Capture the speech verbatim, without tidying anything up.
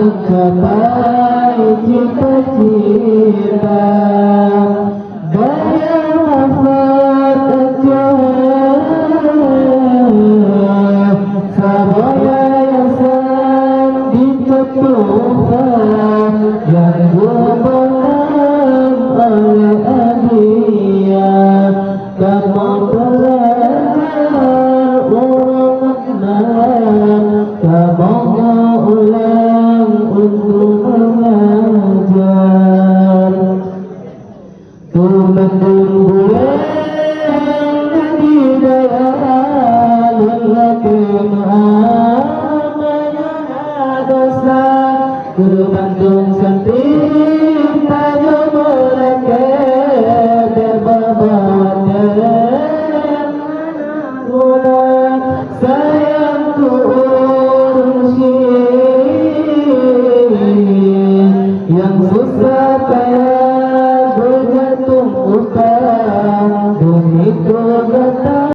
Capai cita-cita, daya manfaat acara, saboh yayasan di Cot Tufa yang geubangun oleh Adia. Kamoe pelajar ureueng nan, kamoe ulang untuk mengajar. Teumandum gurée nyang di dayah, lôn lakée meu'ah meunyoe na desya. Keu bandum santri tanyoe meulakée, bék babah watée. Sayang ku